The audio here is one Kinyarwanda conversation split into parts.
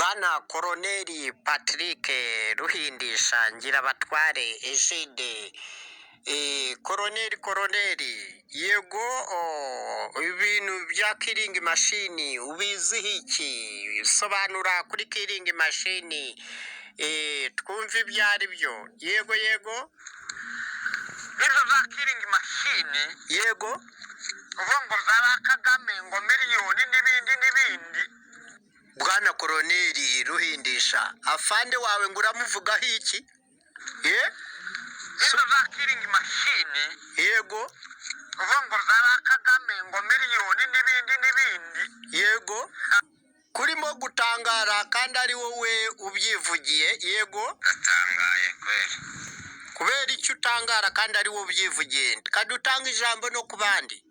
Bwana Koroneri Patrick Ruhindisha Ngirabatware Egide. Koroneri, koroneri, yego, ibintu bya killing machine ubiziho iki? Sobanura kuri killing machine, twumve ibyo ari byo. Yego, yego. Nizo za killing machine. Yego. Uvuga ngo za ba Kagame, ngo miliyoni n'ibindi n'ibindi. Bwana Koroneri Ruhindisha, afande wawe ngo uramuvugaho iki ye? Nizo za killing machine. Yego. Uvuga ngo za ba Kagame, ngo miliyoni n'ibindi n'ibindi. Yego, kurimo gutangara kandi ari wowe ubyivugiye, yego. Ndatangaye kweli. Kubera icyo utangara kandi ari wowe ubyivugiye? Kandi utanga ijambo no ku bandi.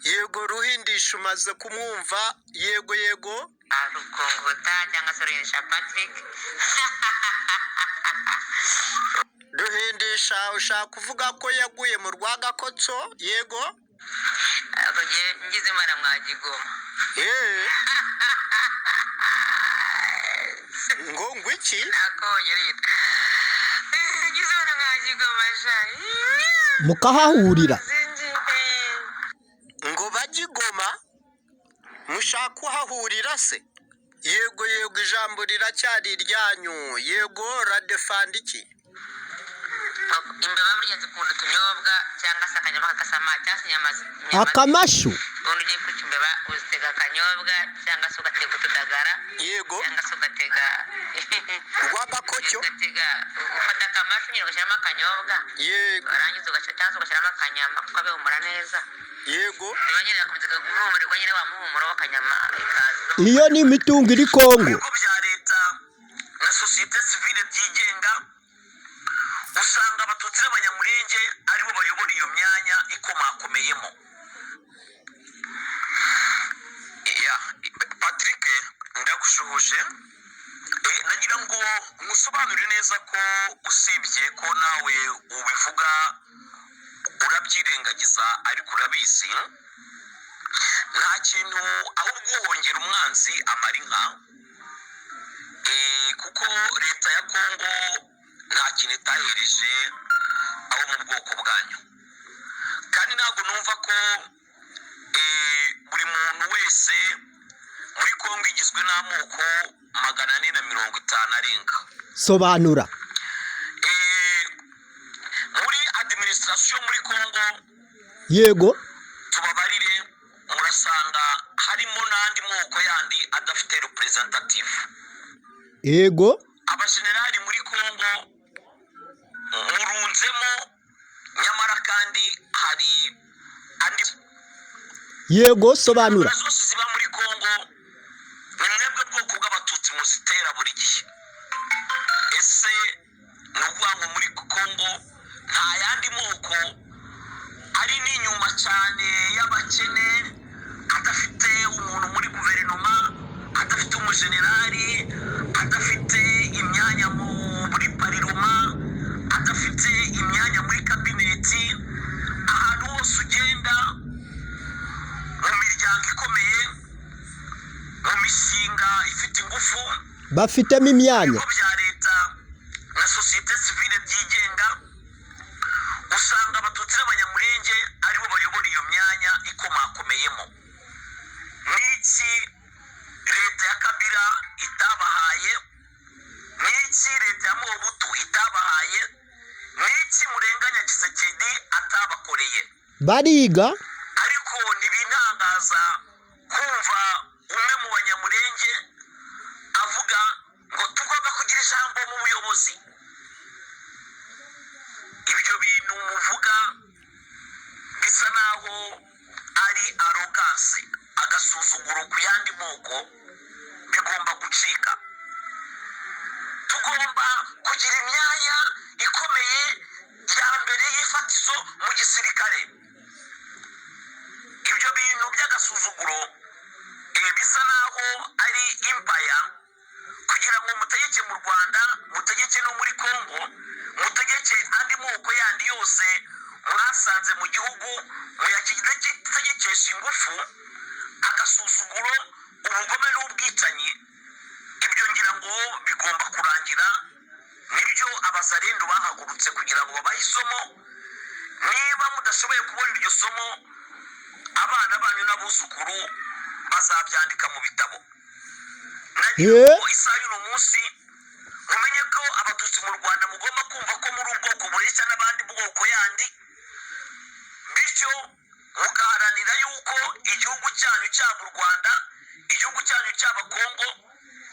Yego, Ruhindisha umaze kumwumva. Yego, yego. Rukunguta cyangwa se Ruhindisha Patrick. Ruhindisha, ushaka kuvuga ko yaguye mu Rwagakotso, yego? Ntabwo ngize Imana mwagigoma. Yeee, ngo iki? Nakongera ngize Imana mwagigoma sha. Mukahahurira. Sinzi. Ngo bajye i Goma, mushaka kuhahurira se? Yego, yego, ijambo riracyari iryanyu. Yego, radefanda iki? Imbeba burya zikunda utunyobwa cyangwa se akanyama kagasama cyangwa se inyama inyama. Akamashu. Ubundi ugiye kwica imbeba uzitega akanyobwa cyangwa se ugatega utudagara. Yego. Cyangwa se ugatega Rwagakocyo. Ugatega, ufata akamashu nyine ugashyiramo akanyobwa. Yego. Warangiza ugashyira cyangwa se ugashyiramo akanyama kuko bihumura neza. Yego. Imbeba nyine irakomeza guhumurirwa nyine wa muhumuro w'akanyama ikaza. Iyo ni imitungo iri Kongo. Ibigo bya leta na sosiyete sivile byigenga, usanga Abatutsi n'Abanyamurenge aribo bayobora iyo myanya ikomakomeyemo. Ya Patrick, ndagushuhuje. Nagira ngo nkusobanurire neza ko usibye ko nawe ubivuga urabyirengagiza, ariko urabizi, nta kintu ahubwo uhongera umwanzi amara inka. Kuko leta ya Kongo nta kintu itahereje abo mu bwoko bwanyu, kandi ntabwo numva ko buri muntu wese muri Kongo igizwe n'amoko 450 arenga. Sobanura. Muri administration muri Kongo, Yego. tubabarire, murasanga harimo n'andi moko yandi adafite representative. Yego. Abajenerali muri Kongo murunzemo, nyamara kandi hari andi. Yego, sobanura. Intambara zose ziba muri Kongo ni mwebwe bwoko bw'Abatutsi muzitera buri gihe. Ese ni ukuvuga ngo muri Kongo nta yandi moko ari n'inyuma cyane y'abakene, adafite umuntu muri guverinoma, adafite umujenerali, adafite imyanya muri parlement, adafite imyanya muri kabineti? Ahantu hose ugenda mu miryango ikomeye, mu mishinga ifite ingufu, Bafitemo imyanya. ibigo bya leta na sosiyete sivile byigenga, usanga Abatutsi n'Abanyamurenge aribo bayobora iyo myanya ikomakomeyemo. N'iki leta ya Kabila itabahaye? N'iki leta ya Mobutu itabahaye? N'iki murenganya Tshisekedi atabakoreye? Bariga. Ariko ntibintangaza kumva umwe mu Banyamurenge avuga ngo tugomba kugira ijambo mu buyobozi. Ibyo bintu muvuga bisa naho ari arrogance, agasuzuguro ku yandi moko, bigomba gucika. Tugomba kugira imyanya ikomeye ya mbere y'ifatizo mu gisirikare. Ibyo bintu by'agasuzuguro, bisa naho ari impaya kugira ngo mutegeke mu Rwanda, mutegeke no muri Kongo, mutegeke andi moko yandi yose mwasanze mu gihugu, muyategekesha ingufu, agasuzuguro, ubugome n'ubwicanyi. Ibyo ngira ngo bigomba kurangira. Nibyo Abazarendo bahagurutse kugira ngo babahe isomo. Niba mudashoboye kubona iryo somo, abana banyu n'abuzukuru bazabyandika mu bitabo. Nagira ngo isaha y'uno munsi mumenye ko Abatutsi mu Rwanda mugomba kumva ko muri ubwoko bureshya n'abandi bwoko yandi, bityo mugaharanira yuko igihugu cyanyu, cyaba u Rwanda, igihugu cyanyu cyaba Kongo,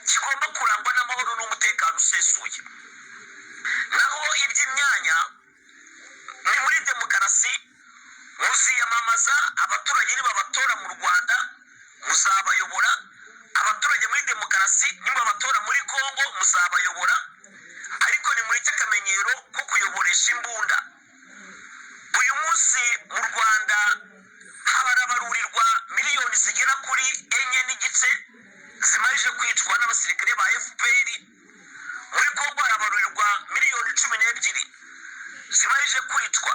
kigomba kurangwa n'amahoro n'umutekano usesuye. Naho iby'imyanya ni muri demokarasi, muziyamamaza, abaturage nibabatora mu Rwanda muzabayobora, abaturage muri demokarasi nibabatora muri Kongo muzabayobora, ariko ni muri cy'akamenyero ko kuyoboresha imbunda. Uyu munsi mu Rwanda habarabarurirwa miliyoni zigera kuri 4.5 zimarije kwicwa n'abasirikare ba FPR. Muri Kongo harabarurirwa miliyoni 12 zimarije kwicwa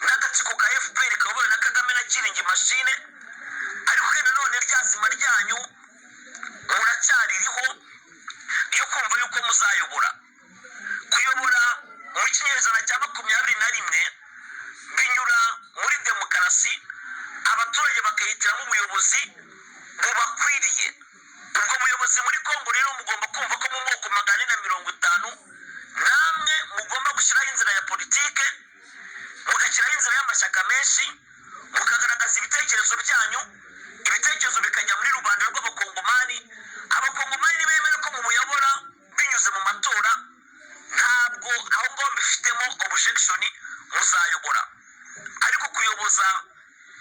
n'agatsiko ka FPR kayobowe na Kagame na Kiringi Mashine. Ariko kandi nanone ryazima ryanyu muracyaririho ryo kumva yuko muzayobora. Kuyobora mu kinyejana cya 21 binyura muri demokarasi, abaturage bakahitiramo ubuyobozi bubakwiriye. Ubwo buyobozi muri Kongo rero mugomba kumva ko mu moko 450 namwe mugomba gushyiraho inzira ya politike, mugashyiraho inzira y'amashyaka menshi, mukagaragaza ibitekerezo byanyu, ibitekerezo bikajya muri rubanda rw'Abakongomani. Abakongomani nibemera ko mubuyobora binyuze mu matora, ntabwo aho ngaho mbifitemo objection, muzayobora. Ariko kuyoboza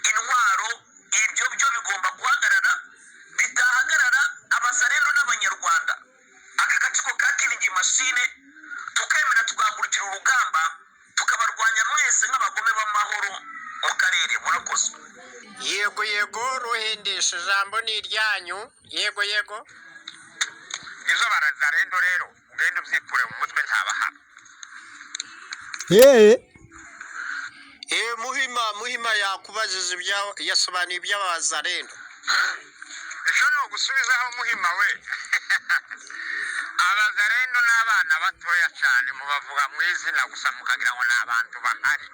intwaro, ibyo byo bigomba guhagarara. Bitahagarara, Abazarendo n'Abanyarwanda, aka gatsiko ka kiringi mashine, tukemera tugahagurukira urugamba, tukabarwanya mwese nk'abagome b'amahoro mu karere. Murakoze. Yego yego, Ruhindisha, ijambo ni iryanyu. Yego yego. Izo Barazarendo rero ugenda ubyikure mu mutwe, ntabahaba. Muhima yakubajije ibya, yasobanuye iby'Abazarendo. Icyo ni ugusubizaho Muhima we, Abazarendo ni abana batoya cyane, mubavuga mu izina gusa mukagira ngo ni abantu bahari.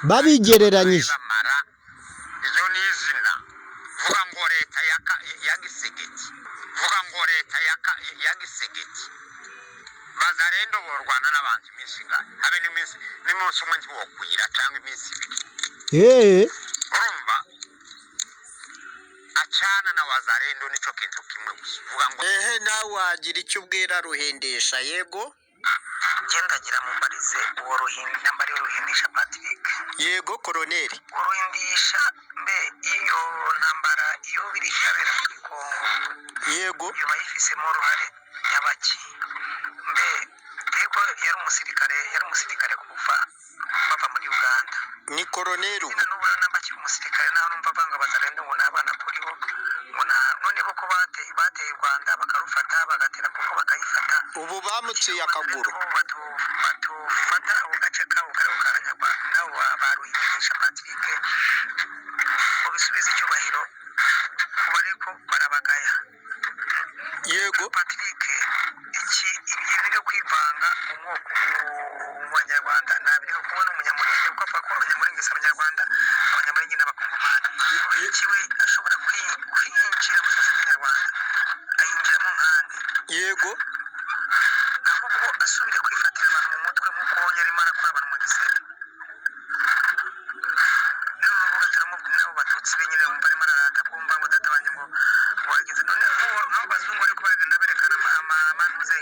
Babigereranyije. Bamara iryo ni izina, vuga ngo leta ya Gisegeti, vuga ngo leta ya Gisegeti. Bazarendo borwana n'abantu iminsi ingahe? Habe n'iminsi n'umunsi umwe ntiwokwira, cyangwa iminsi 2. Urumva acana na Wazarendo nicyo kintu kimwe gusa, vuga ngo Ehe, nawe wagira icyo ubwira Ruhindisha? Yego. Ngendagira mumbarize uwo Ruhindi, namba ari Ruhindisha Patrick. Yego, koroneri. Uruhindisha, mbe iyo ntambara iyo biri kirabera muri Kongo, yoba yifisemo uruhare nyabaki? Mbe yego, yari umusirikare kuva bava muri Uganda. Ni koroneri ubu. N'ubu rero namba akiri umusirikare, naho numva banga Bazarende ngo n'abana kuri bo, ngo na none bo ko bateye u Rwanda bakarufata, bagatera Kongo bakayifata. Ubu bamuciye akaguru. Batufata ako gace kabo kariho karanyagwa. Nabo baruhindisha Patrick ngo bisubize icyubahiro kuba, ariko barabagaya. Patrick, iki ibintu byo kwivanga mu moko mu Banyarwanda ntabireka, kubona Umunyamurenge kuko avuga ko Abanyamurenge si Abanyarwanda, Abanyamurenge n'Abakongomani. Iki we ashobora kwinjira muri sosiyete nyarwanda, ayinjiramo nkande? Ahubwo asubire kwifatira abantu mu mutwe nk'uko yarimo arakora abantu mu gisebe. Niyo nuvuga turamubwira, n'abo Batutsi be nyine wumva arimo ararata, bwumva ngo data wanjye ngo wageze none nk'abo bazungu ariko bagenda berekana amanuze,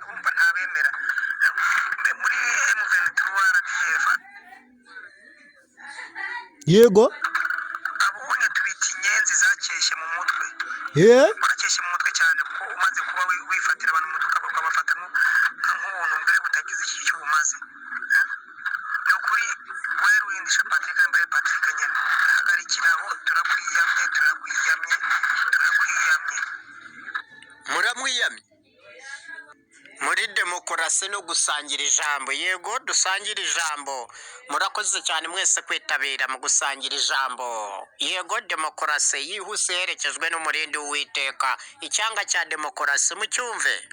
wumva ntabemera muri M23 RDF. Abonye tubita inyenzi zakeshye mu mutwe. Warakeshye mu mutwe cyane, kuko umaze kuba wifatira abantu mu mutwe, ukabafata nk'ubuntu mbere butagize icyo bumaze. Ni ukuri we Ruhindisha Patrick, yambaye Patrick nyine, hagarikiraho, turakwiyamye, turakwiyamye, turakwiyamye. Muramwiyamye muri demokarasi no gusangira ijambo. Yego, dusangire ijambo. Murakoze cyane mwese kwitabira mu gusangira ijambo. Yego, demokarasi yihuse iherekejwe n'umurindi w'Uwiteka, icyanga cya demokarasi mucyumve.